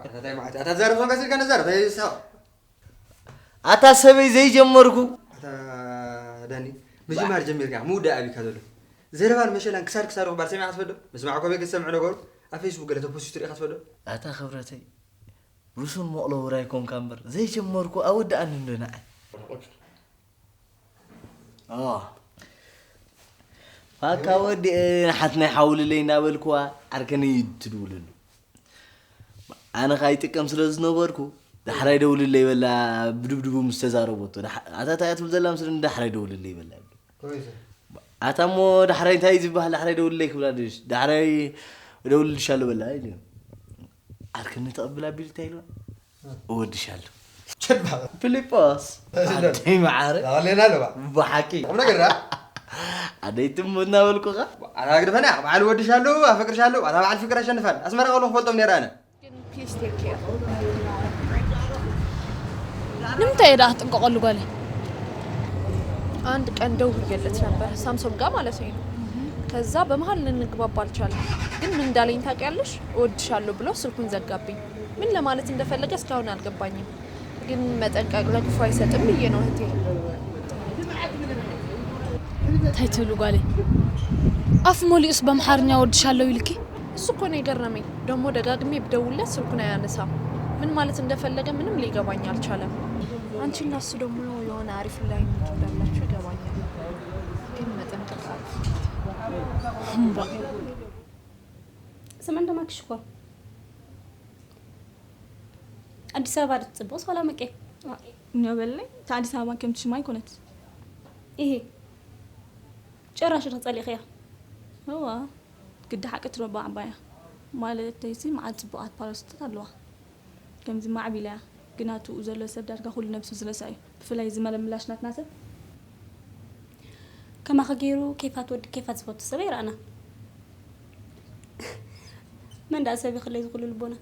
ኣታ ታይ ማለት ኣታ ትዛረብ ዞንካ ስልካ ነዛረብ ታይ ይስሐቕ ኣታ ሰበይ ዘይጀመርኩ ኣታ ዳኒ ምጅማር ጀሚርካ ምውዳእ ኣቢካ ዘሎ ዘረባን መሸላን ክሳድ ክሳድ ክባል ሰሚዕካ ትፈልጥ ዶ? ምስማዕ ኮ ቤት ዝሰምዕ ነገሩ ኣብ ፌስቡክ ገለ ተፖስቱ ርኢኻ ትፈልጥ ዶ? ኣታ ክብረተይ ርሱን መቕሎ ውራይ ኮንካ እምበር ዘይጀመርኩ ኣወድኣኒ እንዶ ንዓይ። ፋካ ወዲ ሓትናይ ሓውልለይ እናበልክዋ ዓርከነይ እዩ ትድውለሉ። ኣነ ከዓ ይጥቀም ስለ ዝነበርኩ ዳሕራይ ደውልለይ በላ ብድብድቡ ምስ ተዛረበቶ ኣታ እንታይ እያ ትብል ዘላ ምስለኒ ዳሕራይ ደውልለይ በላ። ኣታ እሞ ዳሕራይ እንታይ እዩ ዝበሃል ዳሕራይ ደውልለይ ክብላ ድሽ ዳሕራይ ደውልልሻለሁ በላ ኢሉ። ዓርክኒ ተቐብል ኣቢሉ እንታይ ኢልዋ? እወድሻለሁ። ቸባ ፊሊጶስ ኣደይ መዓረ ኣለና ኣለዋ። ብሓቂ ቁም ነገር ዳ ኣደይ ትም እናበልኩኻ ኣታ ግደፈና በዓል እወድሻለሁ ኣፈቅርሻለሁ ኣታ በዓል ፍቅር ኣሸንፋል ኣስመራ ከለኹ ፈልጦም ነይረ ኣነ ግን please take care ንምንታይ እየ ደኣ ክጥንቀቐሉ ጓለይ? አንድ ቀን ደውዬለት ነበር ሳምሶም ጋር ማለት ነው። ከዛ በመሀል ልንግባባ አልቻልንም። ግን ምን እንዳለኝ ታውቂያለሽ? እወድሻለሁ ብሎ ስልኩን ዘጋብኝ። ምን ለማለት እንደፈለገ እስካሁን አልገባኝም። ግን መጠንቀቅ ለክፉ አይሰጥም ብዬ ነው እህቴ። እንታይ ትብሉ ጓለይ? ኣፍ መሊኡስ በምሓርኛ እወድሻለሁ ኢልኪ? እሱ እኮ ነው የገረመኝ። ደሞ ደጋግሜ ብደውልለት ስልኩን አያነሳም። ምን ማለት እንደፈለገ ምንም ሊገባኝ አልቻለም። አንቺና እሱ ደግሞ የሆነ አሪፍ line እንዳላችሁ ይገባኛል። ግን መጠንቀቅ አለብሽ። ስም እንደማክሽ እኮ አዲስ አበባ ዶ ትጽብቕስ ዋላ መቀሌ? እኛ በለይ፣ እታ ኣዲስ ኣበባ ከምቲ ሽማ ኣይኮነት። ኢሂ፣ ጭራሽ ዶ ጸሊእኽያ? እዋ፣ ግዲ ሓቂ ትረባ ዓባያ። ማለተይሲ መዓት ጽቡቓት ፓራሲታት ኣለዋ። ከምዚ ማዕቢላ እያ። ግና ትኡ ዘሎ ሰብ ዳርጋ ኩሉ ነብሱ ዝረስዐ እዩ። ብፍላይ እዚ መለምላሽ ናትና ሰብ። ከማኺ ገይሩ ኬፋት ወዲ ኬፋት ዝፈቱ ሰብ ኣይረኣና። መን ደኣ ሰብ ይኽለይ ዝኹሉ ልቦና።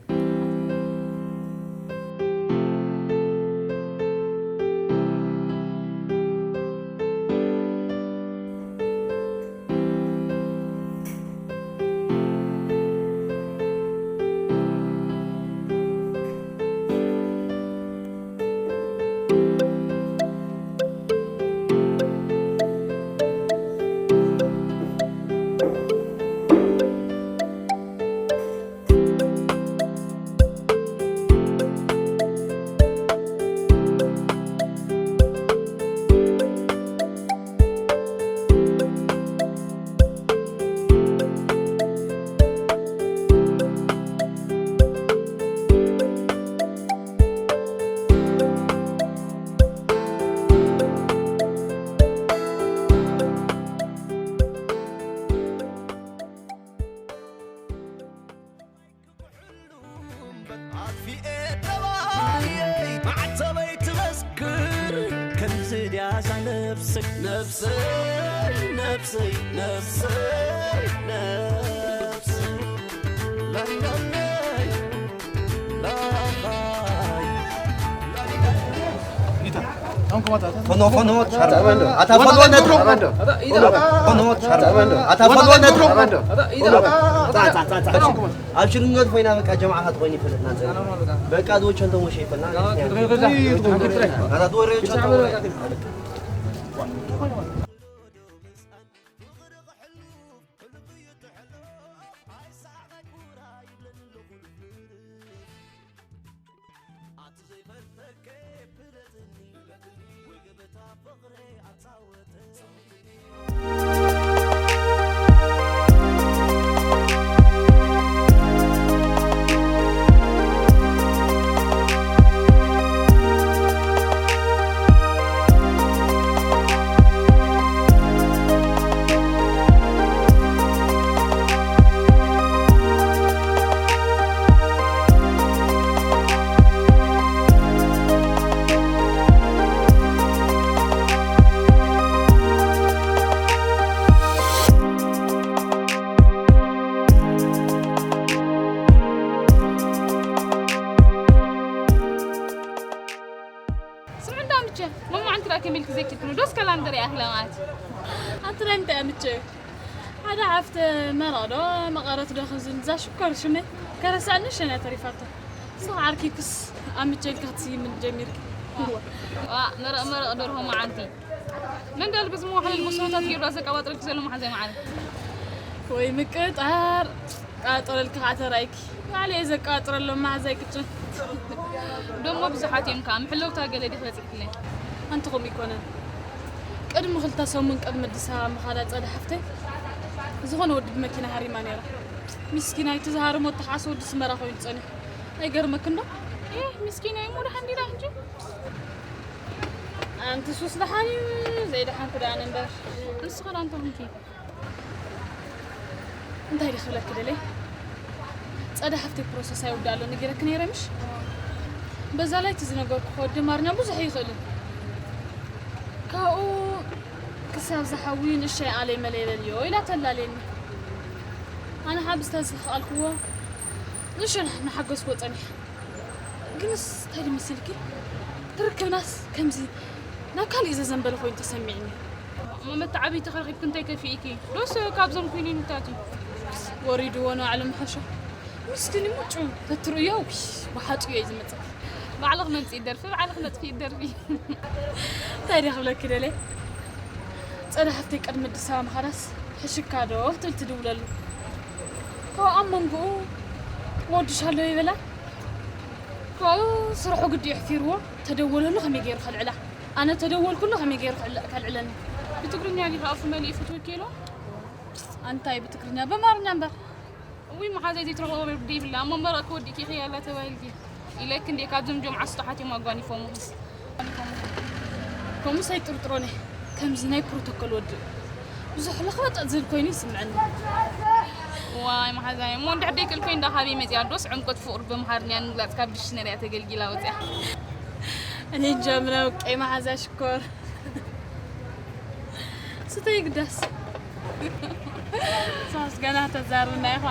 ኣጥፊኤ ጠባየይ ማዕተበይ ትመስክር ከምዚ ድያ እዛ ነብሰይ ነብሰይ ነብሰይ ነብሰይ ነብሰይ ላላላይ ላላይ ፈኖ ፈኖ ኣታ ፈኖ ነትሮ ፈኖ ኣታ ፈኖ ነትሮ ኣብ ሽርነት ኮይና በቃ ጀማዓ ትኾይኒ ይፈልጥና በቃ ዝወቸ እንተሞ ሸይፈልና ኣታ ዝወረዮች ስምዒ እንዳ ምቸ መማዕንቲ ደኣ ከመይ ኢልኪ ዘኪርክኒ ዶስ ከላንደር ይኣኽላ ማለት ኣንቲ ናይ ምንታይ ምቸ ሓደ ሓፍተ መረቕ ዶ መቐረት ዶ ክዝን እዛ ሽኮር ሽመይ ከረስዐኒ ሸና ተሪፋቶ። ንስኻ ዓርኪክስ ኣምቸልካ ክትስይምን ጀሚርኪ። ዋ፣ መረቕ መረቕ ደርሆ መዓንቲ። መን ዳል ብዝመዋሓለል ብስሮታት ገይሩ ዘቀባጥረልኪ ዘሎ መሓዘይ መዓረ። ወይ ምቅጣር። ቃጥረልኪ ከዓ ተራይኪ። ባዕለ እየ ዘቀባጥረሎም መሓዛይ ቅጭን። ደሞ ብዙሓት እዮም ከዓ ምሕለውታ ገለ ዲኽ በፂሕክለይ? ኣንቲ ከምኡ ይኮነን። ቅድሚ ክልተ ሰሙን ቅድሚ ኣዲስ ኣበባ ምኻዳ ጸደ ሓፍተይ ዝኾነ ወዲ ብመኪና ሃሪማ ነይራ። ምስኪናይ እቲ ዝሃረሞ ተሓስ ወዲ ስመራ ኮይኑ ጸኒሑ። ኣይገርመክን ዶ? ኤህ ምስኪናይ እሞ ደሓን ዲላ ሕጂ? ኣንቲ ሱስ ደሓን እዩ ዘይደሓንኩ ደኣ እምበር። ንስኺ ደኣ እንታይ ኮንኪ? እንታይ ድኽብለኪ ደለይ? ጸደ ሓፍተይ ፕሮሰስ ኣይውዳእ ኣሎ ነጊረኪ ነይረ ምሽ? በዛ ላይ እቲ ዝነገርኩ ክወዲ ኣማርኛ ብዙሕ ይኽእልን። ካብኡ ክሳብ ዝሓዊ ንእሽተይ ኣለይ መለይ በልዮ ኢላ ተላለየኒ። ኣነ ሓብስታ ዝኸኣልክዎ ንእሽተይ ንሓገዝክዎ ጸኒሐ። ግንስ እንታይ ድመስልኪ? ክርክብናስ ከምዚ ናብ ካልእ ዘዘንበለ ኮይኑ ተሰሚዕኒ። እሞ መተዓብይቲ ክረኺብኪ እንታይ ከፊእኪ? ዶስ ካብዞም ኩይኒንታት እዩ? ወሪድዎ ንባዕሉ ምሐሾ። ምስኪን እሞ ጭው ተትርእዮ፣ ውሽ፣ ብሓጥዮ እዩ ዝመጽእ። ባዕልኽ መምጽኢ ደርፊ፣ ባዕልኽ መጥፍኢ ደርፊ። እንታይ ድየ ክብለኪ ደልየ? ጸደ ሓፍተይ ቅድሚ ኣዲስ ኣበባ ምኻዳስ ሕሽካ ዶ ክትብል ትድውለሉ። ካብኡ ኣብ መንጎኡ ወድሻለሁ ይበላ። ካብኡ ስርሑ ግዲ ኣሕፊርዎ ተደወለሉ ከመይ ገይሩ ከልዕላ? ኣነ ተደወልኩሉ ከመይ ገይሩ ከልዕ-፣ ከልዕለኒ? ብትግርኛ ዲኻ ኣፉ መሊኡ ፍትወኪ ኢሉ? ኣንታይ ብትግርኛ? ብኣማርኛ እምበር። እውይ መሓዘይ ዘይትረኽቦ ወርዲ ይብላ። እሞ እምበር ክወዲእኪ ኢኺ ያላ ተባሂልኪ። ኢለኪ እንዴ ካብዞም ጀምዓ ስጡሓት እዮም ኣጓኒፎምኺስ። ከምኡስ ኣይጥርጥሮን እየ። ከምዚ ናይ ፕሮቶኮል ወዲ ብዙሕ ለኽበጥ ዝብል ኮይኑ ይስምዐኒ። ዋይ መሓዛይ፣ እሞ እንድሕር ደይክእል ኮይኑ ዳ ካበይ መፂኣ? ዶስ ዕምቆት ፍቕሩ ብምሃርንያ ንምግላፅ ካብ ዲክሽነሪ እያ ተገልጊላ ወፂኣ? እኔ እንጃ ምናውቀይ መሓዛ ሽኮር። ስተይ ግዳስ። ሳስ ገና ተዛርብና ኢኻ።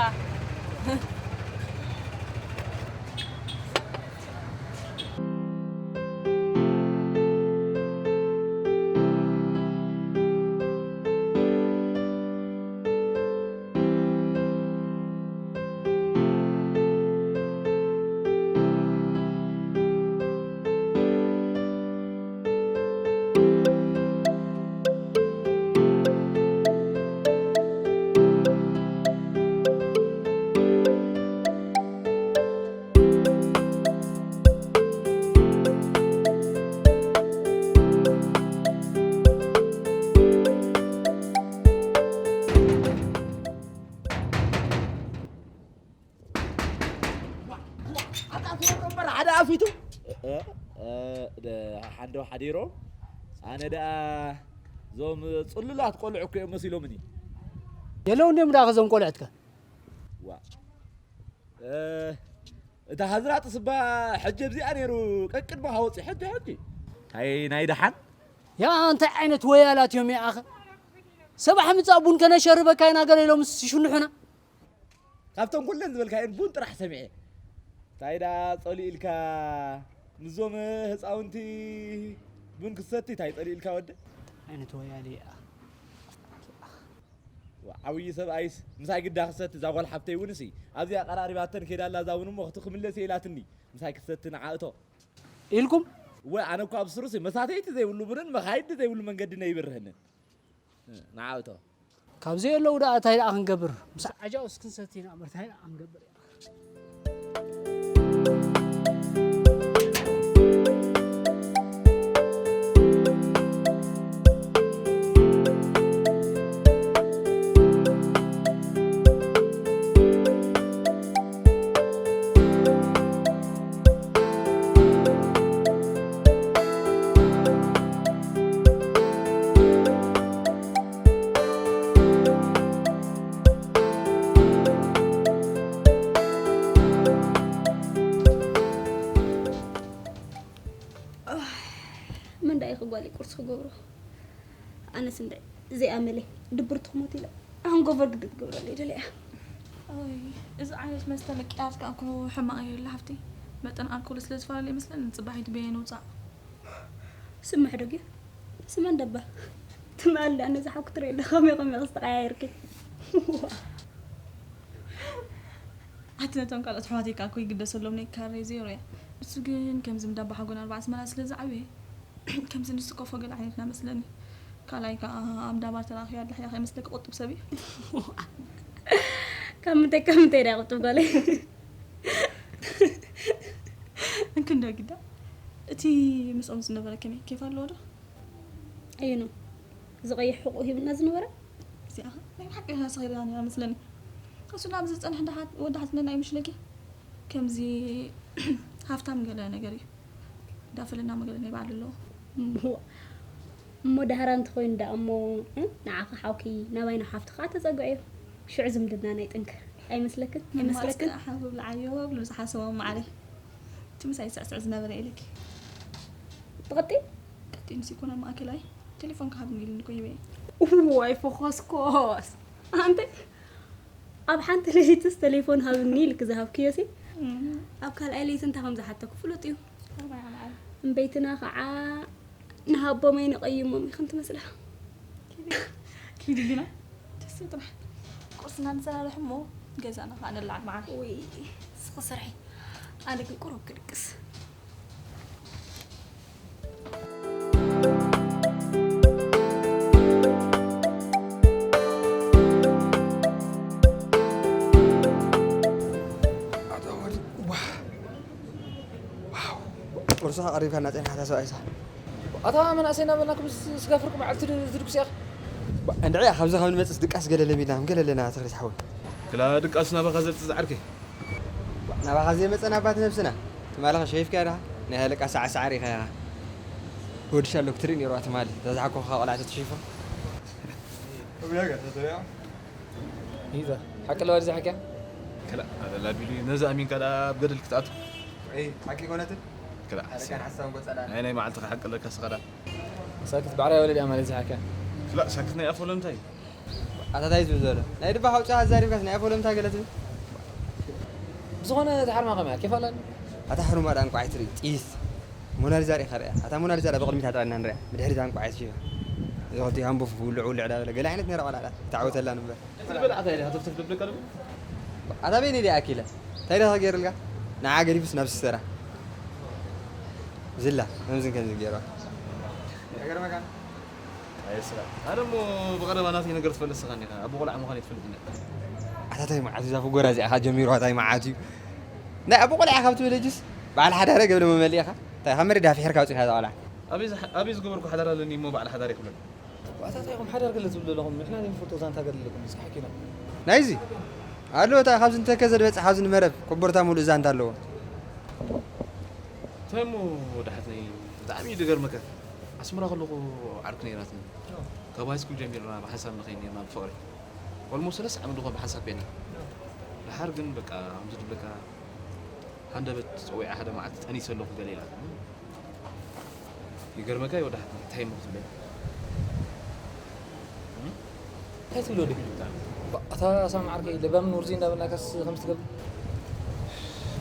ኣታ ትወርዶ እምበር ሓደ ኣፊቱ። እ፣ እ፣ እ፣ ደ-፣ ሓንዶ ሓዲሮም። ኣነ ደኣ እዞም ጽሉላት ቆልዑ እኮ እዮም መሲሎምኒ። የለውን ድዮም ደኣ ከዞም ቆልዑትከ? ዋ። እ፣ እታ ሃዝራጥስ እባ ሕጂ ኣብዚኣ ነይሩ ቀቅድሚ ሃወፂ ሕጂ፣ ሕጂ። ኣይ፣ ናይ ደሓን? ያ፣ እንታይ ዓይነት ወያላት እዮም ይኣኸ? ሰባሕ ምጻእ ቡን ከነሸርበካ ኢና ገለ ኢሎምስ ይሽንሑና። ካብቶም ኩለን ዝበልካየን ቡን ጥራሕ ሰሚዐ። እንታይ ደኣ ጸሊኡ ኢልካ ምስዞም ህጻውንቲ ቡን ክሰቲ እንታይ ጸሊኡ ኢልካ ወደ? ዓይነት ወያለ ይኣ። ዋ፣ ዓብዪ ሰብኣይስ ምሳይ ግዳ ክሰቲ እዛ ጓል ሓፍተይ እውን እሲ ኣብዚኣ ቀራሪባተን ከይዳ ኣላ እዛ እውን እሞ ክትክምለስ እየ ኢላትኒ። ምሳይ ክሰቲ ንዓ እቶ። ኢልኩም? እወ፣ ኣነ እኮ ኣብ ስሩሲ መሳተይቲ ዘይብሉ ቡንን መኻይዲ ዘይብሉ መንገድን ኣይበርህንን። ንዓ እቶ። ካብዚ የለዉ ደኣ እንታይ ደኣ ክንገብር? ምስ ዓጃውስ ክንሰቲ ኢና እምበር እንታይ ደኣ ክንገብር ኢና? መን ደኣ እዩ ጓለይ ቁርሲ ክገብሮ? ኣነስ እንደ ዘይኣመለይ ድብርቲ ክሞት ኢለ ሃንጎቨር ግዲ ክገብረለይ ደለ እያ። ኣይ፣ እዚ ዓይነት መስተ ምቅያር ከኣ እኮ ሕማቕ እዩ ኢላ ሓፍተይ። መጠን ኣልኮል ስለ ዝፈላለ ይመስለኒ ንጽባሒት በየን ውጻእ። ስምሕ ዶ ጌር? ስመን ደባ። ትማል ደኣ ነዚ ሓው ክትሪኦ ኣለኻ፣ ከመይ ከመይ ክስተቐያየርኪ? ኣቲ ነቶም ካልኦት ኣሕዋተይ ከዓ እኮ ይግደሰሎም ናይ ካሬ ዜሮ እያ። ንሱ ግን ከምዚ እንዳባ ሓጎና ኣርባዕተ ሰማንያ ስለ ዝዓበየ ከምዚ ንስቆፎ ገለ ዓይነት ናመስለኒ። ካልኣይ ከዓ ኣብ ዳባር ተራኺባ ኣላ ሕያ ከይመስለኪ ቁጥብ ሰብ እዩ። ካብ ምንታይ ካብ ምንታይ ዳ ቁጥብ ጓለይ? እንክንዶ ግዳ እቲ ምስኦም ዝነበረ ከመይ ኬፍ ኣለዎ ዶ? ኣየኑ ዝቐይሕ ሕቑ ሂብና ዝነበረ? እዚኣ ናይ ብሓቂ ሰኺርያ ነይራ መስለኒ። እሱ ናብ ዝጸንሕ ወዲ ሓትነና ይምሽለኪ። ከምዚ ሃፍታም ገለ ነገር እዩ። ዳፈለና መገለ ናይ ባዕሉ ኣለዎ። እሞ እሞ ዳህራ እንተኾይኑ ደኣ እሞ፣ እ፣ ንዓኺ ሓውኪ ናባይ ናብ ሓፍቲ ከዓ ተጸግዑ እዩ። ሽዑ ዝምድና ናይ ጥንክር። ኣይመስለክን? ኣይመስለክን? ሓብብ ልዓዮ ብሉ ዝሓሰቦ ማዕረ። እቲ ምሳይ ስዕስዕ ዝነበረ ኢለኪ። ትቐጢ? ቀጢንስ ይኮነ ማእከላይ ቴሌፎን ክሃብኒ ኢሉኒ እኮ ሂበ። ዋይ ፈኾስኮስ። ኣንተ ኣብ ሓንቲ ለይትስ ቴሌፎን ሃብኒ ኢልክ ዝሃብክዮ ሲ? እም። ኣብ ካልኣይ ለይቲ እንታይ ከም ዝሓተኩ ፍሉጥ እዩ። ኣርባዓ መዓልቲ። እምበይትና ከዓ ንሃቦም ኣይንቐይሞም ኢኽን ትመስላ። ኪዲ ዲና ደስ ጥራሕ ቁርስና ንሰራርሕ እሞ ገዛና ከዓ ንልዓል መዓል። ወይ ስኺ ስርሒ፣ ኣነ ግን ቁሩብ ክድቅስ። ኣታ ወዲ፣ ዋው፣ ዋው። ቁርስኻ ቀሪብካና ጸኒሕካ፣ ኣታ ሰብኣይሳ። ኣታ መናእሰይ እናበልና ክምስ ስጋ ፍርቂ መዓልቲ ድ-፣ ትድግስ ኢኻ። እንድዒ፣ ካብዚ ካብ ንመጽስ ድቃስ ገለ ለሚድና፣ ገለ ኣለና፣ ተኽሊት ሓወይ። ክላ ድቃስ ናባኻ ዘምጽእ ዝዓርከይ። ናባኻ ዘይመጸና ኣባት ነብስና። ትማሊ ኸ ሸይፍካያ ዲኻ? ናይ ሃለቃ ሰዓር ሰዓር ኢኻ ኢኻ። ወዲ ሻሎ ክትርኢ ነይርዋ ትማሊ። እዛ ዝሓኮኻ ቆልዓ ተትሽይፎ። ይዛ፣ ሓቂ ኣለዋ ድዛ ሓኪያ? ክላእ፣ ኣደላ ቢሉ ነዚ ኣሚንካ ደኣ ኣብ ገደል ክትኣቱ። እይ፣ ሓቂ ኮነትን? ክላእ፣ ሃለቃን ሓሳውን ቆጸላ። ናይ ናይ መዓልትኻ ሓቂ ኣለካ ስኻ ደኣ። ሳክት ባዕራይ ወለድ እያ ማለት እዚ ሓኪያ። ክላእ፣ ሳክት ናይ ኣፎ ለምታይ? ኣታ ታይ ዝብል ዘሎ? ናይ ድባኻ ኣውጽኣ ኣዛሪብካስ ናይ ኣፎ ለምታ ገለ ትብል? ብዝኾነ እቲ ሓርማ ከመይ እያ? ኬፍ ኣለኒ? ኣታ ሕሩማ ደኣ እንቋዕ ትርኢ፣ ጥይስ። ሞናሊዛ ርኢኻ ርኣ። ኣታ ሞናሊዛ ደኣ ብቕድሚት ኣጥራና ንርኣ። ብድሕሪት እንቋዕ ትሽይፋ። እዚ ክልቲኡ ሃምቦ ውልዕ ውልዕ ደኣ በለ። ገለ ዓይነት ነይራ ቆልዓ ደኣ። ተዓወተላ ንበር። እቲ ዝበልዓታ ኢለ ሃተፍተፍ ደብለካ ደሞ? ኣታ በይነይ ደኣ ኣኪለ። እንታይ ደኣ ገይርልካ? ንዓ ገዲፉስ ናብ ሲስተራ። ዝላ፣ ከምዝን ከምዝን ገይርዋ። ይገርመካ። ኣየ ስራ። ኣነ እሞ ብቐረባ ናተይ ነገር ትፈልጥ ስኻ እንዲኻ። ኣቦ ቆልዓ ምዃነይ ትፈልጥ እንዲኻ። ኣታ ታይ መዓት እዩ ዛፉ ጎራ እዚኣ ኸኣ ጀሚሩ፣ ኣታ ታይ መዓት እዩ። ናይ ኣቦ ቆልዓ ካብ ትብል እጅስ በዓል ሓዳረ ገብለ መመሊእኻ። ታይ ካብ መሬት ዳፊሕርካ ኣውጺእካ እዛ ቆልዓ። ኣበይ ዝሓ-፣ ኣበይ ዝገበርኩ ሓዳር ኣለኒ እሞ በዓል ሓዳር ይኽብለኒ። ኣታ ታይ ኢኹም ሓዳር ገለ ትብሉ ዘለኹም? ንሕና ዘይንፈልጦ ዛንታ ገለ ኣለኩም። ይስሓቅ ኢና። ናይዚ ኣሎ እታ ካብዚ ንተከዘ ዝበጽሕ ኣብዚ ንመረብ ኮቦርታ ሙሉእ ዛንታ ኣለዎ። እንታይ እሞ ወዳሓትነይ ብጣዕሚ እዩ ዝገርመካ። ኣስመራ ከለኹ ዓርኪ ነይራትኒ። ካብ ሃይስኩል ጀሚርና ብሓንሳብ ንኸይድ ነይርና ብፍቕሪ። ኦልሞስት ሰለስተ ዓመት ዝኾነ ብሓንሳብ ኮይና። ደሓር ግን በቃ ከምዚ ድብለካ ሃንደበት ጸዊዓ ሓደ መዓልቲ ጠኒሰ ኣለኹ ገለ ኢላትኒ። ይገርመካ እዩ ወዳሓትነይ እንታይ እሞ ክትብለኒ? እንታይ ትብሎ ድዩ? ኣታ ሳሚ ዓርከይ ለባምን ውርዙይ እንዳበልናካስ ከምዚ ትገብር?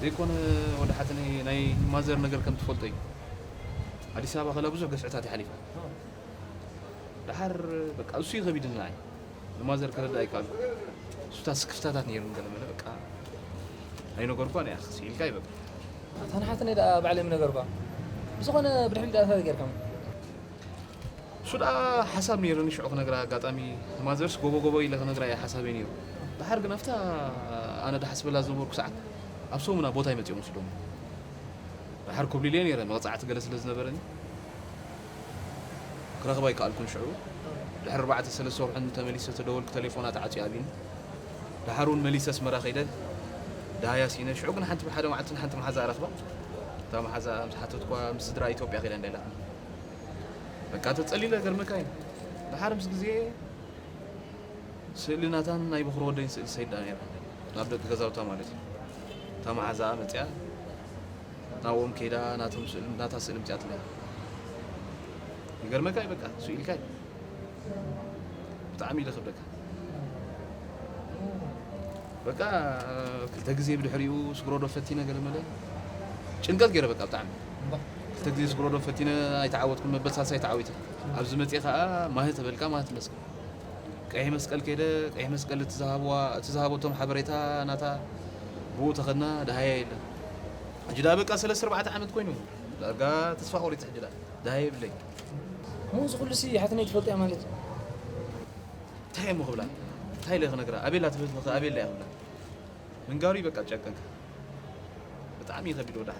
ዘይኮነ ወዳሓትነይ ናይ ማዘር ነገር ከም ትፈልጦ እዩ። ኣዲስ ኣበባ ከላ ብዙሕ ገስዕታት ይሓሊፋ። ደሓር በቃ እሱ እዩ ከቢድና እዩ። ንማዘር ከረዳ ኣይከኣልኩ። እሱታ ስክፍታታት ነይሩ ገለ መለ በቃ ኣይነገርኳን እያ። ስኢልካ እዩ በቃ። ኣታ ንሓትነይ ደኣ ባዕለይ ምነገርኳ። ብዝኾነ ብድሕሪት ደኣ እንታይ ጌርካሞ? እሱ ደኣ ሓሳብ ነይሩኒ ሽዑ ክነግራ ኣጋጣሚ ንማዘርስ ጎቦ ጎቦ ኢለ ክነግራ እየ ሓሳበይ ነይሩ። ደሓር ግን ኣብታ ኣነ ደሓስበላ ዝነበርኩ ሰዓት ኣብ ሰሙና ቦታ ይመጽኦም ወስዶም። ደሓር ኮብሊለ ነይረ መቕጻዕቲ ገለ ስለ ዝነበረኒ። ክረኽባ ኣይከኣልኩን ሽዑ። ድሕሪ ኣርባዕተ ሰለስተ ወርሒ እንተመሊሰ ተደወልኩ ተሌፎና ተዓጽዩ ኣቢኒ። ደሓር እውን መሊሰ ኣስመራ ከይደ ደሃያ ሲነ። ሽዑ ግን ሓንቲ ብሓደ መዓልቲ ንሓንቲ መሓዛ ረኽባ። እታ መሓዛ ምስ ሓተትኳ ምስ ስድራ ኢትዮጵያ ከይዳ እንዳ ኢላትኒ። በቃ ተጸሊለ ገርመካ እዩ። ደሓር ምስ ግዜ ስእሊ ናታን ናይ በኹሪ ወደይን ስእሊ ሰይዳ ነይራ። ናብ ደቂ ገዛውታ ማለት እዩ። እታ መሓዛኣ መጺኣ ናብኦም ከይዳ ናቶም ስእሊ፣ ናታ ስእሊ ምጽኣትለይ። ይገርመካ እዩ በቃ፣ ስኡ ኢልካ እዩ። ብጣዕሚ እዩ ዘኽብደካ። በቃ ክልተ ግዜ ብድሕሪኡ ስግሮዶ ፈቲነ ገለ መለ ጭንቀት ገይረ በቃ ብጣዕሚ። እምባ። ክልተ ግዜ ስግሮዶ ፈቲነ ኣይተዓወትኩን፣ መበል ሳልሳይ ተዓዊተ። ኣብዚ መጺአ ከኣ ማህ ተበልካ ማህ ትመስል። ቀይሕ መስቀል ከይደ፣ ቀይሕ መስቀል እቲ ዝሃብዋ፣ እቲ ዝሃበቶም ሓበሬታ ናታ ብኡ ተኸድና ደሃያ የለን። ሕጂ ደኣ በቃ ሰለስተ ኣርባዕተ ዓመት ኮይኑ፣ ዳርጋ ተስፋ ቆሪጸ ሕጂ ደኣ ደሃያ የብለይ። እሞ እዚ ኩሉ ሲ ሓትነይ ትፈልጥ እያ ማለት እዩ? እንታይ እሞ ክብላ? እንታይ ኢለ ክነግራ? ኣቤላ ትብል ትኽእል፣ ኣቤላ እያ ክብላ። ምንጋሩ እዩ በቃ ጨቀንካ። ብጣዕሚ እዩ ከቢድ ወዳሕ።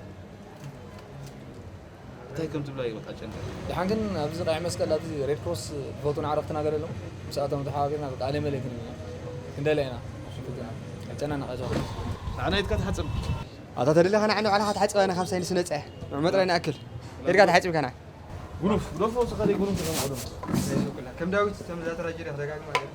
እንታይ ከም ትብላ እዩ በቃ ጨንቀ። ደሓን ግን ኣብዚ ቀይሕ መስቀል ኣብዚ ሬድ ክሮስ ዝፈልጡና ዓረኽትና ገለ ኣለዉ? ምስኣቶም ተሓባቢርና በቃ ኣለ መለ ክንብል ኢና። ክንደለ ኢና። ኣይጨናነቕ፣ ኣይዞኻ። ንዓና ኢድካ ትሓጽብ። ኣታ ተደሊኻ ንዓና ባዕልኻ ትሓጽብ፣ ኣነ ካብ ሳይንስ ነጻ እየ። ንዑ መጥራይ ንኣክል። ኢድካ ትሓጽብ ኢኻ ንዓ። ጉኑፍ፣ ጉኑፍ፣ ወሰኸለይ ጉኑፍ፣ ጉኑፍ፣ ጉኑፍ። ከም ዳዊት፣ ከም እዛ ትራጀዲ ክደጋግማ ገለ።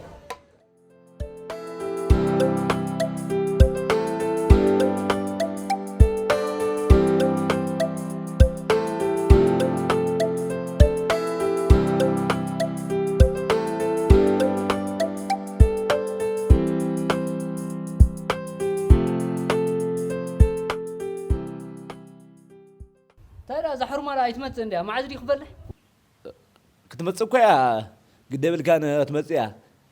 እንታይ ደኣ እዛ ሕሩማ ደኣ ኣይትመጽእ እንድያ? መዓዝ ድዩ ክበልሕ? ክትመጽእ እኮ እያ፣ ግደ የብልካን ክትመጽእ እያ።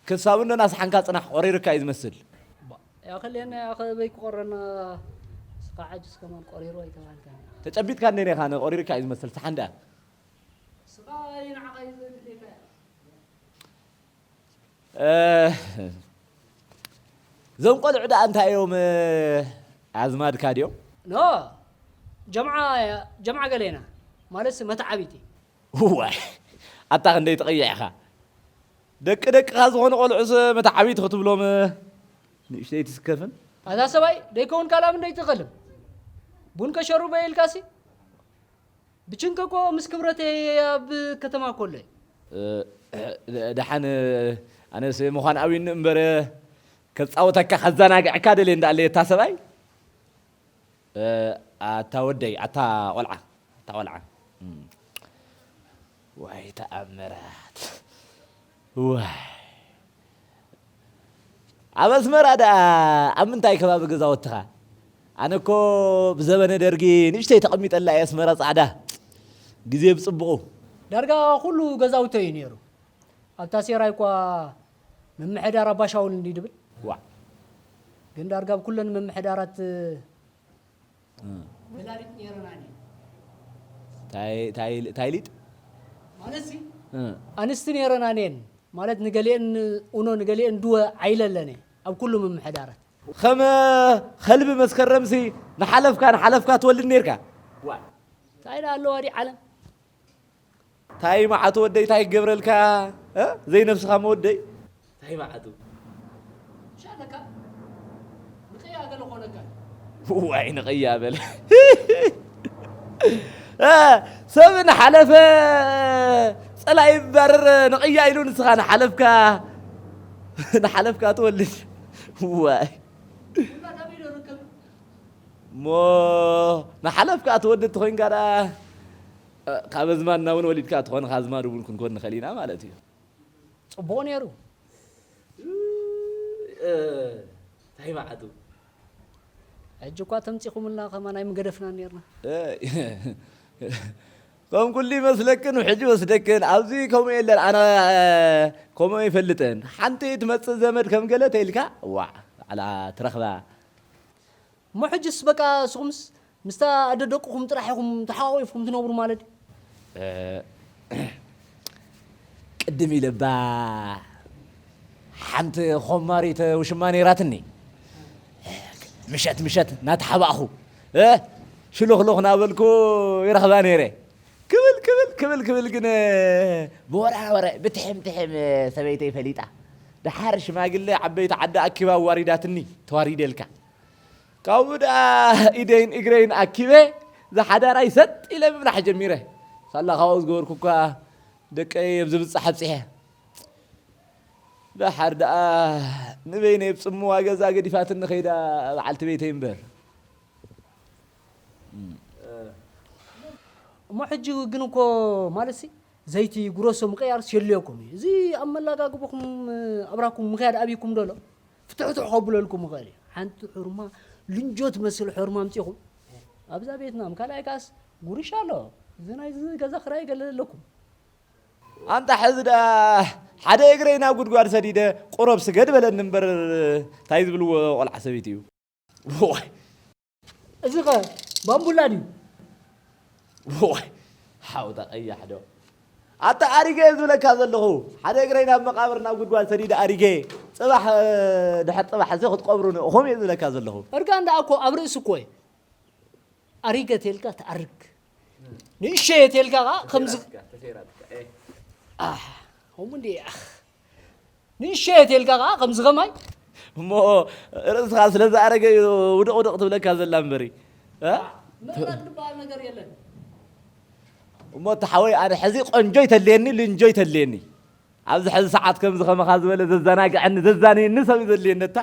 ክሳብ እንዶ ናስሓንካ ጽናሕ፣ ቆሪርካ እዩ ዝመስል። ባ፣ ያኸልየና ያኸ በይ ክቆረና፣ ስኻ ዓጅስ ከማን ቆሪሩ ኣይተባህልካን። ተጨቢጥካ እንደ ኔኻ፣ ቆሪርካ እዩ ዝመስል፣ ሰሓን ደኣ። ስኻ ንዓኻ እዩ ዘድልየካ። እ፣ እዞም ቆልዑ ደኣ እንታይ እዮም፣ ኣዝማድካ ድዮም? ኖ፣ ጀምዓ፣ ጀምዓ ገሌና፣ ማለትስ መተዓቢቲ። ዋይ፣ ኣታ ክንደይ ትቕይዕ ኢኻ። ደቂ ደቅኻ ዝኾኑ ቆልዑስ መተዓቢቲ ክትብሎም ንእሽተይ ትስከፍን? ኣታ ሰብኣይ፣ ደይከውንካ ላም እንደይትኸልም። ቡን ከሸሩበ ኢልካሲ? ብችንከ እኮ ምስ ክብረተይ ኣብ ከተማ እኮ ኣሎ እየ። እ፣ ደሓን፣ ኣነስ ምዃን ኣብዩኒ እምበር፣ ከጻውተካ ከዘናግዐካ ደልየ እንዳኣለየ እታ ሰብኣይ። እ፣ ኣታ ወደይ፣ ኣታ ቆልዓ፣ ኣታ ቆልዓ። እም። ዋይ ተኣምራት። ዋይ። ኣብ ኣስመራ ደኣ ኣብ ምንታይ ከባቢ ገዛውትኻ? ኣነ እኮ ብዘበነ ደርጊ ንእሽተይ ተቐሚጠላ እየ ኣስመራ ጻዕዳ። ግዜ ብጽቡቑ። ዳርጋ ኩሉ ገዛውተይ እዩ ነይሩ። ኣብታ ሴራይ እኳ ምምሕዳር ኣባሻውል እንዲ ድብል። ዋዕ። ግን ዳርጋ ኣብ ኩለን ምምሕዳራት እ። ፈላሊጥ ነይረናን እየን። ታይ፣ ታይ፣ ታይ ሊጥ? ማለትሲ፣ እ። ኣንስቲ ነይረናን እየን። ማለት ንገሊአን ኡኖ ንገሊአን ድወ ዓይለለነ ኣብ ኩሉ ምምሕዳራት። ኸመ ኸልቢ መስከረምሲ ንሓለፍካ፣ ንሓለፍካ ትወልድ ነይርካ? ዋ። ታይ ደኣ ኣለዋ ዲ ዓለም? ታይ መዓቱ ወደይ፣ ታይ ክገብረልካ? እ? ዘይነብስኻ መወደይ? ታይ መዓቱ? ሻለካ ንቅያ ገለ ኾነካ። ዋይ ንቅያ በለ። እ፣ ሰብ ንሓለፈ ጸላኢ ይባረር ንቅያ ኢሉ ንስኻ ንሓለፍካ፣ ንሓለፍካ ትወልድ። ዋይ። እሞ ንሓለፍካ ትወልድ ተኾይንካ ደኣ፣ እ፣ ካብ ኣዝማድና እውን ወሊድካ ትኾን፣ ካብ ኣዝማድ እውን ክንኮን ንኽእል ኢና ማለት እዩ። ጽቡቕ ነይሩ። እ፣ እንታይ መዓቱ? ሕጂ እኳ ተምጺኹምልና ከማን ኣይምገደፍናን ነይርና። እ፣ ከም ኩሉ ይመስለክን፣ ሕጂ ወስደክን። ኣብዚ ከምኡ የለን። ኣነ፣ እ፣ ከምኡ ኣይፈልጥን። ሓንቲ ትመጽእ ዘመድ ከም ገለ ተይልካ፣ ዋዕ፣ ባዕላ ትረኽባ። እሞ ሕጅስ በቃ ንስኹምስ ምስታ ኣደ ደቅኹም ጥራሕ ኢኹም ተሓቋቒፍኩም ትነብሩ ማለት ድዩ? እ፣ ቅድም ኢለ እባ ሓንቲ ኾማሪት ውሽማ ነይራትኒ። ምሸት ምሸት እናተሓባእኹ፣ እ፣ ሽሉኽሉኽ እናበልኩ ይረኽባ ነይረ። ክብል ክብል ክብል ክብል ግን ብወረ ወረ ብትሕም ትሕም ሰበይተይ ፈሊጣ። ደሓር ሽማግለ ዓበይቲ ዓዲ ኣኪባ ኣዋሪዳትኒ። ተዋሪደልካ። ካብኡ ደኣ ኢደይን እግረይን ኣኪበ፣ ዝሓዳራይ ሰጥ ኢለ ምብላሕ ጀሚረ። ሳላ ካብኡ ዝገበርኩ እኳ ደቀይ ኣብ ዝብጻሕ ኣብጺሐ። ደሓር ደኣ ንበይነይ ኣብ ጽምዋ ገዛ ገዲፋትኒ ኸይዳ በዓልቲ ቤተይ እምበር። እሞ ሕጂ ግን እኮ ማለትሲ ዘይቲ ጉረሶ ምቅያርስ የድልየኩም እዩ። እዚ ኣብ መላጋግቦኹም ኣብራኩም ምኽያድ ኣብይኩም ዶ ኣሎ? ፍትሕትሕ ከብለልኩም ይኽእል እዩ። ሓንቲ ሑርማ ልንጆ ትመስል ሑርማ ኣምጺኹም ኣብዛ ቤትና፣ ካልኣይ ከኣስ ጉርሻ ኣሎ። እዚ ናይዚ ገዛ ክራይ ገለ ኣለኩም። ኣንታ ሕዚ ደኣ ሓደ እግረይ ናብ ጉድጓድ ሰዲደ፣ ቁረብ ስገድ በለኒ እምበር፣ እንታይ ዝብልዎ ቆልዓ ሰበይቲ እዩ። ዋይ። እዚ ኸ ባምቡላ ድዩ? ዋይ። ሓው ተቐያሕ ዶ? ኣታ ኣሪገ እየ ዝብለካ ዘለኹ። ሓደ እግረይ ናብ መቓብር ናብ ጉድጓድ ሰዲደ ኣሪገ። ጽባሕ፣ እ፣ ድሕር ጽባሕ እዚ ክትቀብሩኒ ኢኹም እየ ዝብለካ ዘለኹ። እርጋን ደኣ እኮ ኣብ ርእሲ እኮ እዩ። ኣሪገ ተልካ ትኣርግ። ንእሸየ ተልካ ኸዓ ከምዚ ኣህ፣ ከምኡ እንዲ ኣኽ። ንእሸየ ተልካ ኸዓ ከምዚ ኸማይ እሞ ርእስኻ ስለ ዝኣረገ እዩ ውድቕ ውድቕ ትብለካ ዘላ እምበሪ። እ? ምእራግ ዝበሃል ነገር የለን። እሞ እቲ ሓወይ ኣነ ሕዚ ቆንጆ ይተልየኒ ልንጆ ይተልየኒ። ኣብዚ ሕዚ ሰዓት ከምዚ ከማኻ ዝበለ ዘዘናግዐኒ ዘዛንየኒ ሰብ እዩ ዘድልየኒ። እታ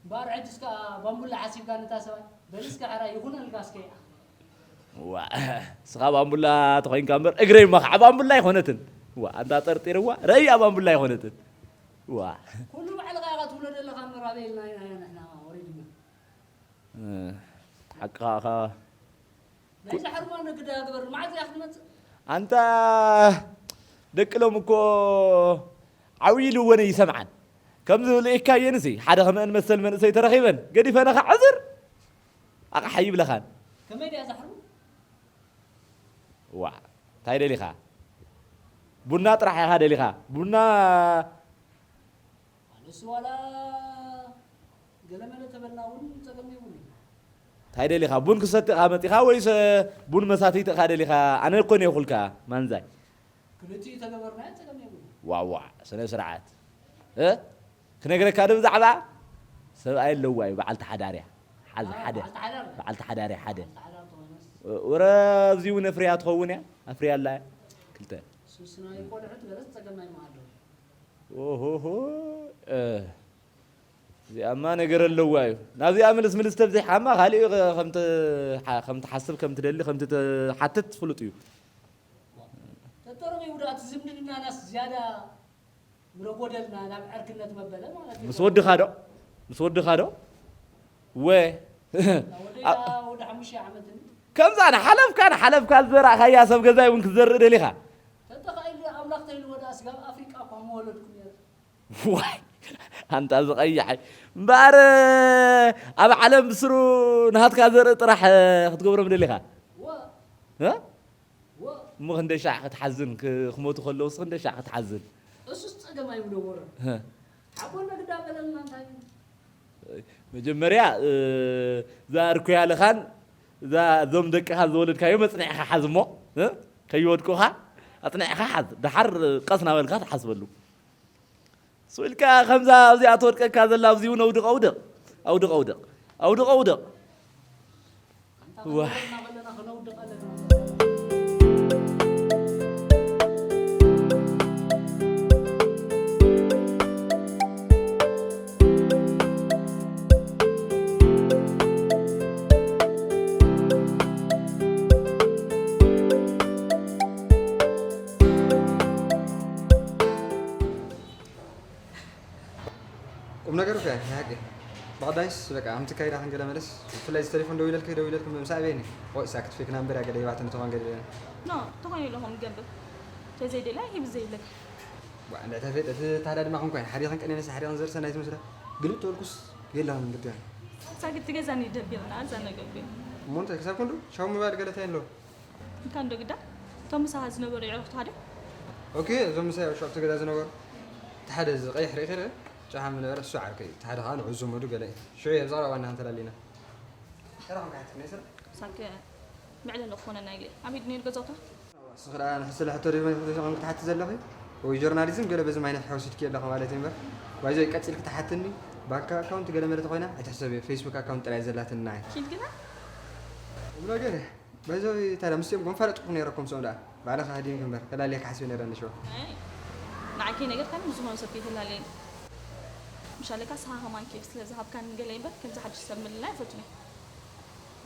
እምበኣር ሕጂ እስከ ባምቡላ ሓሲብካ ነታ ሰብኣይ በል እስከ ሕራይ ይኹነልካ እስከ። ዋ እስኻ ባምቡላ ተኾይንካ እምበር እግረይማ ከዓ ባምቡላ ኣይኾነትን። ዋ ኣንታ ጠርጢርዋ ረእያ ባምቡላ ኣይኾነትን። ዋ ኩሉ ባዕልኻ ኢኻ ትብሎ ዘለኻ እምበር ኣበይ ኢልና ኢና ንሕና ወሪድና። ሓቅኻ ኢኻ። ናይዛ ሕርማን ግዳ ግበር መዓዝ እያ ክትመፅእ? ኣንታ ደቂ ሎም እኮ ዓብዪ ልወነ ይሰምዓን ከም ዝብል ኢካየንሲ ሓደ ከምአን መሰል መንእሰይ ተረኺበን ገዲፈነ ከዕዝር ኣቕሓ ይብለኻን። ከመይ ድያ እዛ ሕርማን? ዋ እንታይ ደሊኻ? ቡና ጥራሕ ኢኻ ደሊኻ ቡና ኣነስ ዋላ ገለመለ ተበልና እውን ፀገም የብሉን። እንታይ ደሊኻ ቡን ክሰቲ ኢኻ መፂኻ ወይስ ቡን መሳትይቲ ኢኻ ደሊኻ? ኣነ እኮ ነይኹልካ ማንዛይ። ክልቲኡ ተገበርናዮ ፀገም የብሉን። ዋዋ ስነ ስርዓት እ ክነግረካ ዶ ብዛዕባ ሰብኣይ ኣለዋ እዩ በዓልቲ ሓዳር እያ። ሓዚ ሓደ በዓልቲ ሓዳር እያ ሓደ። በዓልቲ ሓዳር ተኾይናስ ወረ ኣብዚ እውን ኣፍርያ ትኸውን እያ ኣፍርያ ኣላ እያ ክልተ ሱስ ናይ ቆልዑት ገለስ ፀገም ኣይመሃለዉ። ኦሆሆ እ፣ እዚኣማ ነገር ኣለዋ እዩ። ናብዚኣ ምልስ ምልስ ተብዚሓማ ካሊእ ከምት- ከምትሓስብ ከምትደሊ ከምትሓትት ፍሉጥ እዩ። ተተረኺቡ ዶ እቲ ዝምድናናስ ዝያዳ ምረጎደልና ናብ ዕርክነት መበለ ማለት እዩ። ምስ ወድኻ ዶ? ምስ ወድኻ ዶ? ወ ወደይ ወደ ሓሙሽተ ዓመት ከምዛ ንሓለፍካ ንሓለፍካ ዝዘራእካያ ሰብ ገዛይ እውን ክትዘርእ ደሊኻ? ተተኻኢሉ ኣምላኽ ተይልዎ ደኣ ስጋብ ኣፍሪቃ እኳ ምወለድኩ ነይረ። ዋይ ኣንታ ዝቐይሐይ እምበኣር ኣብ ዓለም ብስሩ ናሃትካ ዘርኢ ጥራሕ ክትገብሮም ደሊኻ? ወ እ? ወ እሞ ክንደይ ሻዕ ክትሓዝን ክ- ክሞቱ ከለውስ ክንደይ ሻዕ ክትሓዝን? እሱስ ጸገም ኣይምነበሮን። እ። ሓቦ ነግዳ በለልና እንታይ እዩ? መጀመርያ እ፣ እዛ እርኩያ ለኻን እዛ እዞም ደቅኻ ዝወለድካዮ መጽንዕኻ ሓዝ እሞ እ፣ ከይወድቁኻ ኣጽንዕኻ ሓዝ። ደሓር ቀስ ናበልካ ትሓስበሉ። ስኢልካ ከምዛ ኣብዚኣ ትወድቀካ ዘላ ኣብዚ እውን ኣውድቕ ኣውድቕ ኣውድቕ ኣውድቕ ኣውድቕ ኣውድቕ ዋይ ቁም ነገሩ ከ ናይ ሓቂ ብቐዳይስ በቃ ከምቲ ካይዳ ክንገለ መለስ ብፍላይ እዚ ቴሌፎን ደው ኢለልክ ደው ኢለልክ ምሳእ በይኒ ቆይ ሳክት ፌክ ናምበር ያገደ ይባትን ተኾን ገለ ኖ ተኾን ኢለኹም ገብር ተዘይደላ ሂብ ዘይብለክ ዋ እንዳ ተፈጥ እቲ ታዳ ድማ ክንኳይ ሓደ ኸን ቀኔነስ ሓደ ኸን ዘርሰ ናይ ትመስለ ግልብ ተወልኩስ የላን ግዳ ሳግት ትገዛኒ ደቢርና ኣዛ ነገር ግን ሞንተ ክሳብ ክንዱ ሻው ምባል ገለታይ ኣሎ እንካ እንዶ ግዳ እቶም ምሳኻ ዝነበሩ የዕሩኽትኻ ድዮም? ኦኬ እዞም ምሳይ ኣብ ሸቕቲ ገዛ ዝነበሩ እቲ ሓደ እዚ ቀይሕ ርኢኺ ርእ ጨሓም ዝነበረ እሱ ዓርከይ እዩ እቲ ሓደ ከዓ ንዑ ዘመዱ ገለ እዩ ሽዑ እየ ብዛዕባ ዋና ክንተላሊና ሰላም ካሕትክ ናይ ስራሕ ሳክ መዕለሊ ክኾነና ኢለ ኣበይ ድዩ ነይሩ ገዛውታ? ንስኺ ደኣ ንሕስለ ሕቶ ዶ ይኾን ክትሓቲ ዘለኺ? ወይ ጆርናሊዝም ገለ በዚ ማይነፍ ሕወሲድኪ ኣለኺ ማለት እዩ እምበር ባይዞይ ቀጺልኪ ትሓትኒ ባንክ ኣካውንት ገለ መለ ተኾይና ኣይትሕሰብዮ ፌስቡክ ኣካውንት ጥራይ ዘላትኒ ንዓይ። ኪድ ግና? እብሎ ገለ ባይዞይ ታዲያ ምስኦም ጎንፋለጥኩ ነይረኩም ሰው ደኣ ባዕልኻ ሃዲምኪ እምበር ከላልየካ ሓስበ ነይረ ንሽዋ። ኣይ ንዓይ ከይነገርካኒ ምስ ዝኾነ ሰብ ከይተላለየኒ ምሽ ኣለካ ስኻ ከማን ኬፍ ስለ ዝሃብካኒ ገለ እምበር ከምዚ ሓድሽ ሰብ ምልላይ ኣይፈቱን እየ።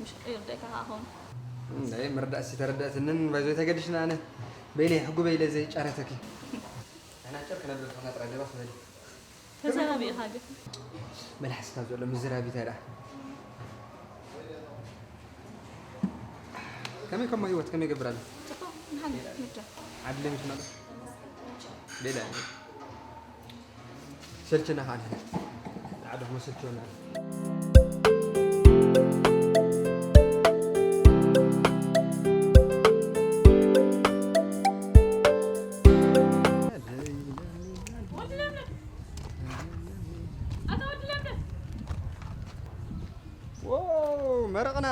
ምሽ ይርደእካ ከኣ ኸውን። ናይ ምርዳእሲ ተረደእትንን ባይዞይ ተገድሽና ኣነ በይነይ ሕጉበይ ኢለ ዘይጫረተኪ። ኣናጭር ክነብል ከና ጥራይ ደባ ክበል። ተዘራቢ ኢኻ ግን። መልሓስካ ዘሎ ምዝራብ እንታይ ደኣ? ከመይ ከሞ ህይወት ከመይ ይገብር ኣሎ? ጽቡቕ ንሓን ንብዳ። ዓዲ ለሚድ ማለት። ቤላ ሰልችና ኻን ንዓድኹም ሰልችና። ዎ፣ መረቕና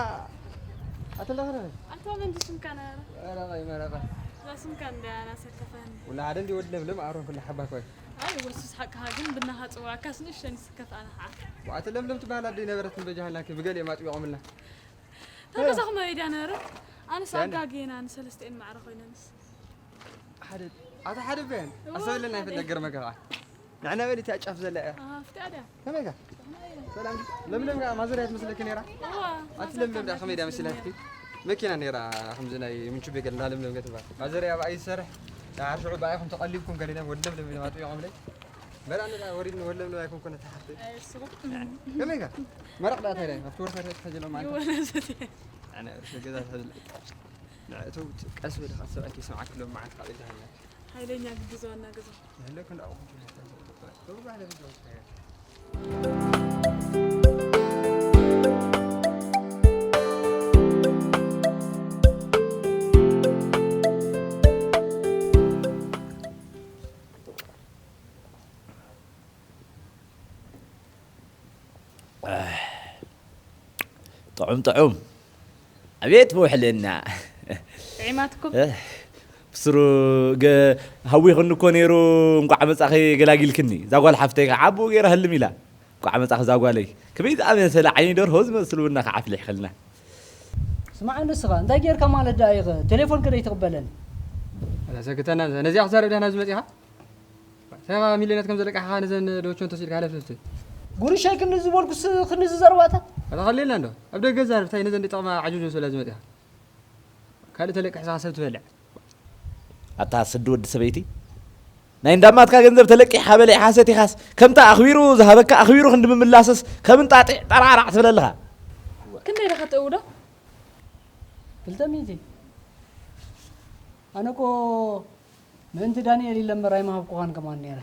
ኣተለኽነ። ኣንታ መን ድስምካ ነበረ? መረቐ፣ መረቐ። እዛ ስምካ እንድያ ናሰከፈኒ። ወላ ሓደ እንዲ ወዲ ለምለም ኣሮን ኩላ ሓባ ኮይ። ኣይ፣ ወሱስ ሓቅኻ ግን ብናኻ ጽዋዕካስ ንእሽተን ይስከፍ ኣነ ኸዓ። ዋዕተ ለምለም ትበሃል ኣደይ ነበረት እምበጃ ሃላኪ ብገሊኦም ኣጥቢቖምልና። ታገዛኹም ኣበይ ድያ ነበረት? ኣነስ ያነ። ኣጋግየና ንሰለስቲኤን ማዕረ ኮይነንስ። ሓደ፣ ኣታ ሓደ በያን። እዋ፣ ኣሰብለና ሓደ። ይፈለግ ገርመካ ኸዓ። ንዕና በል እታ ጫፍ ዘላ እያ። ኣሃ፣ ፍትያ ድያ? ከመይ ኢኻ? ሰላም ድዩ? ለምለም ከኣ ማዘር እያ ትመስለኪ ነይራ? እዋ፣ ኣቲ ማዘር ለምለም ደኣ ከመይ ድያ ትመስለኒ። መሲላትኪ? መኪና ነይራ ከምዚ ናይ ምንቹ ቤገል እንዳ ለምለም ገትባ። ማዘር እያ ብኣይ ዝሰርሕ። ደሓር ሽዑ ብኣይኹም ተቐሊብኩም ገሊና ወዲ ለምለም ኢሎም ኣጥቢቖምለይ። በል ኣነ ደኣ ወሪድኒ ወዲ ለምለም ኣይኮንኩን እታ ሓፍተይ። ኣይ፣ እሱ። ከመይ ኢኻ? መረቕ ደኣ እንታይ ደኣ? ኣብቲ ወርታ ደኣ ትሕዚ ኢሎም ኣንታ። ይወለሰት እየ። ኣነ እርሱ ገዛ ትሕዚ ኢላ። ንዕእተው ቀስ በል፣ ካብ ሰብኣይኪ ይስምዓኪ፣ ሎም መዓልቲ ካብ ኢልካ ሃላ። ሓይለኛ ግዲ ዘዋና ገዛ። ንህለክ እንዳ ኣቑሑት ይመስል። ሩባ ለብዛ ውስጥ ጥዑም ጥዑም። ኣቤት ምውሕልና። ጥዒማትኩም? እህ፣ ብስሩ ገ-፣ ሃዊኽኒ እኮ ነይሩ፣ እንቋዕ መጻኺ ገላጊልክኒ። እዛ ጓል ሓፍተይ ከዓ ዓቦ ገይራ ህልም ኢላ። እንቋዕ መጻኺ እዛ ጓለይ። ከመይ ዝኣመሰለ ዓይኒ ደርሆ ዝመስል ቡና ከዓ ኣፍሊሕክልና። ስማዕ ንስኻ፣ እንታይ ጌርካ ማለት ደኣ ኢኸ? ቴሌፎን ከደይ ትቕበለኒ? ኣላ ሰክተና፣ ነዚኣ ክዛረብ ዳህና ዝመጽኻ? ሰባ ሚልዮናት ከም ዘለቃ ኢኻ ነዘን ዶቸን ተሲልካ ሃለፍለፍቲ። ጉርሻይ ክንዲ ዝበልኩስ ክንዲ ዝዘርባታ? ኣታ ኸሌልና እንዶ። ኣብ ደገ ዛረብ፣ ታይ ነዘን ጠቕማ ዓጆጆ ስለ ዝመጽኻ። ካልእ ተለቂሕካ ሰብ ትበልዕ። ኣታ ስዲ ወዲ ሰበይቲ። ናይ እንዳማትካ ገንዘብ ተለቂሕካ በሊዕካ ሰቲኻስ፣ ከምታ ኣኽቢሩ ዝሃበካ ኣኽቢሩ ክንዲ ምምላስስ፣ ከም እንጣጢዕ ጠራዕራዕ ትብል ኣለኻ። ክንደይ ኢኻ ትእውዶ? ክልተ ሚእቲ። ኣነ እኮ ምእንቲ ዳንኤል ኢለ እምበር ኣይምሃብኩኻን ከማን ነይረ።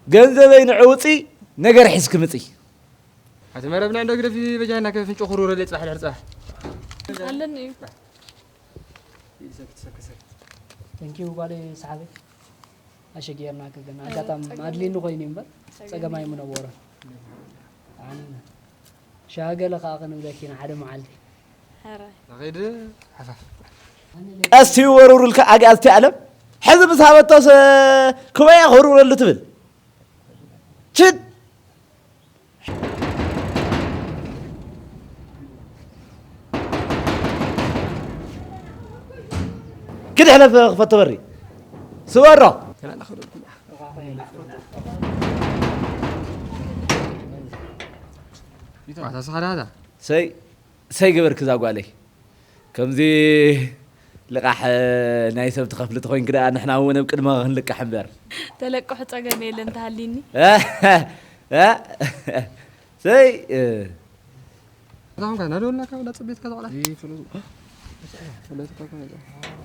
ገንዘበይ ንዑ ውፂ፣ ነገር ሒዝኪ ምፂ። ኣቲ መረብ ንዕንዶ ግደፊ በጃና ከፍንጮ ክሩረለይ ፅባሕ ድሕሪ ፅባሕ። ኣለኒ እዩ። ሰክት፣ ሰክት፣ ሰክት። ተንኪዩ ጓለይ ሰሓበይ። ኣሸጊርናኪ ግን ኣጋጣሚ ጸገም ኣድልይኒ ኮይኑ እምበር ጸገም ጸገም ኣይምነበሮን። ኣነ ሻገለ ከኣ ክንብለኪ ኢና ሓደ መዓልቲ። ኧረ። ንኸይድ ሓፋፍ። ቀስ ይወርውሩልካ ኣግኣዝቲ ኣለም። ሕዚ ምስ ሃበቶስ ክበያ ክወርውረሉ ትብል። ችድ! ክድሕለፍ ክፈቶ በሪ። ስበሮ። ኣታ ስኻ ዳታ። ሰይ፣ ሰይ ገበርክ እዛ ጓለይ። ከምዚ ልቓሕ ናይ ሰብ ትኸፍሊ ተኾይንኪ ደኣ ንሕና እውን ኣብ ቅድመ ክንልቃሕ እምበር። ተለቅሑ ጸገም የለን ተሃሊኒ። እ፣ እ፣ ሰይ፣ እ። እዛ ኾንካ ናደወልናካ ወላ ጽቤትካ ዘቕላ። ይፍሉ። ወላ ጽቤትካ ዘቕላ።